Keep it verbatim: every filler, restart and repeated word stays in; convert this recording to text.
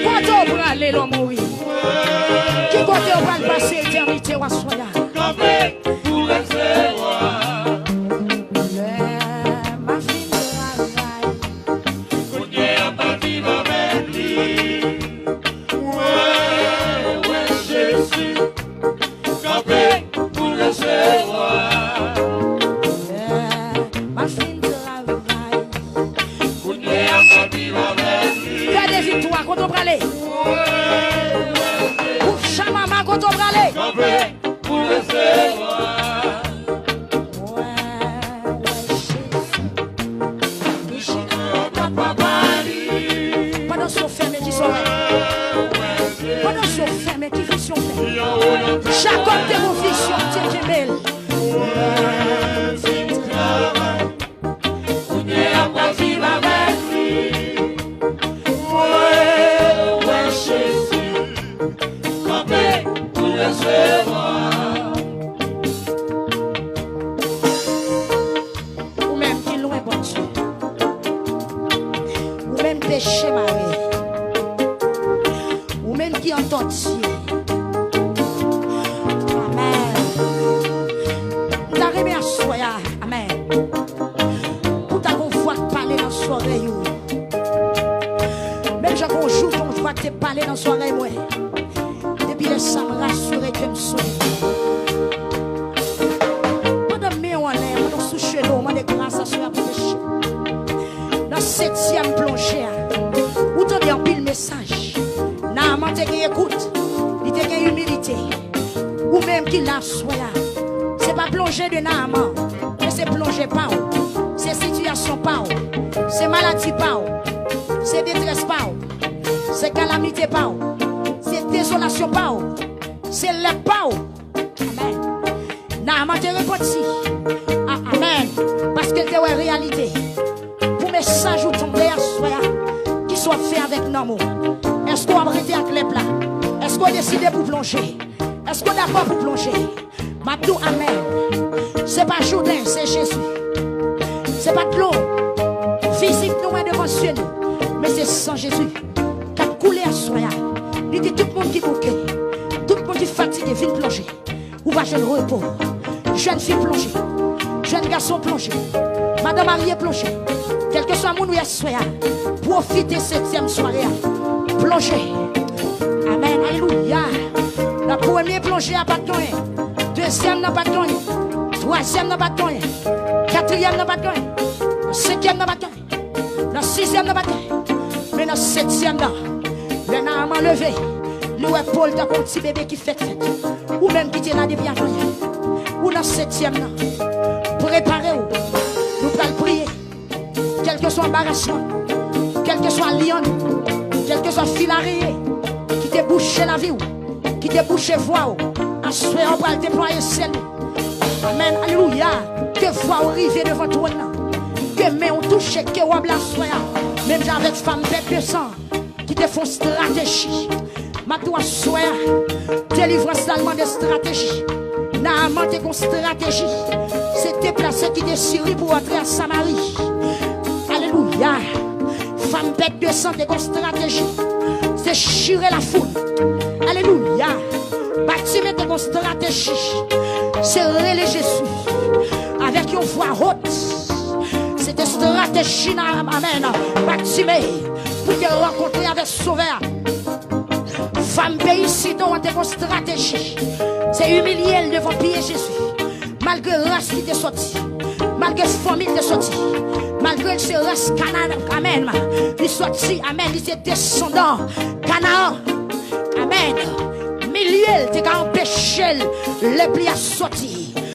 Kote w prale lè w mouri? Ki kote w pral pase etènite w aswè a? Lè m a fin travay. Kanpe pou resevwa. Lè m a fin travay. Kounye a m ap viv avèk li. Fè de viktwa, kote w prale? Ou chama, kote w prale? Kanpe pou resevwa. Mwen wè Jezi. Pandan zye w fèmen, ki sa w wè? Pandan zye w fèmen, ki vizyon w fè? Jakòb te gon vizyon, Bondye kenbe l. Kounye a m pral viv avèk li. Mwen wè Jezi kanpe pou resevwa. Ou menm ki lwen Bondye. Ou menm peche mare. Ou menm ki antòtye. Amèn. M ta renmen aswè a. Amèn. Pou ta gon vwa k pale nan zòrèy ou. Menm jan gon jou, gon vwa k te pale nan zòrèy mwen. Depi lè sa, m rasire ke m solid. Pandan men w anlè, pandan w sou jeno w, mande gras aswè a pou peche. Nan setyèm plonje a, ou tande anpil mesaj. Naaman te gen ekout, li te gen imilite. Ou menm ki la aswè a, se pa plonje de Naaman, men se plonje pa w, se sitiyasyon pa w, se maladi pa w, se detrès pa w, se kalamite pa w, se dezolasyon pa w, se lèp pa w. Amèn. Naaman te repanti. A-, amèn. Paske l te wè reyalite. Pou mesaj ou tande aswè a, kisa w ap fè avèk nanm ou? Èske w ap rete ak lèp la? Èske w deside pou plonje? Èske w dakò pou plonje? M ap di w amèn. Se pa Jouden, se Jezi. Se pa dlo fizik nou wè devan zye nou, men se san Jezi k ap koule aswè a. Li di tout moun ki bouke, tout moun ki fatige, vin plonje. Ou va jwenn repo. Jèn fi plonje. Jèn gason plonje. Madan marye plonje. Kèlkeswa moun ou ye aswè a, pwofite setyèm sware a. Plonje. Amèn. Alelouya. Nan premye plonje a pa t gen anyen. Dezyèm nan pa t gen anyen. Twazyèm nan pa t gen anyen. Katriyèm nan pa t gen anyen. Senkyèm nan pa t gen anyen. Nan sizyèm nan pa t gen anyen. Men nan setyèm nan, lè Naaman leve, li wè po l tankou yon ti bebe ki fèk fèt. Ou menm ki te la depi avanyè, ou nan setyèm nan. Prepare w. Nou pral priye. Kèlkeswa anbarasman, kèlkeswa lyann, kèlkeswa fil areye ki te bouche lavi w, ki te bouche vwa w, aswè a w pral deplwaye syèl ou. Amèn, alelouya. Ke vwa w rive devan twòn nan. Ke men w touche kewòb la aswè a. Menm jan avèk fanm pèt de san ki te fè yon estrateji. M ap di w aswè a, delivrans la mande estrateji. Naaman te gon estrateji. Se deplase kite Siri pou antre a Samari. Alelouya. Fanm pèt de san te gon estrateji. Se chire lafoul. Alelouya. Batime te gon estrateji. Se rele Jezi avèk yon vwa wot. Se te estrateji nan, amèn, Batime pou te rankontre avèk Sovè a. Fanm peyi Sidon an te gon estrateji. Se imilye l devan pye Jezi. Malgre ras li te sòti, malgre fanmi l te sòti, malgre l se ras Kanaan, amèn, li sòti, amèn, li se desandan Kanaan, amèn. Milye l te ka anpeche l, lèp li a sòti.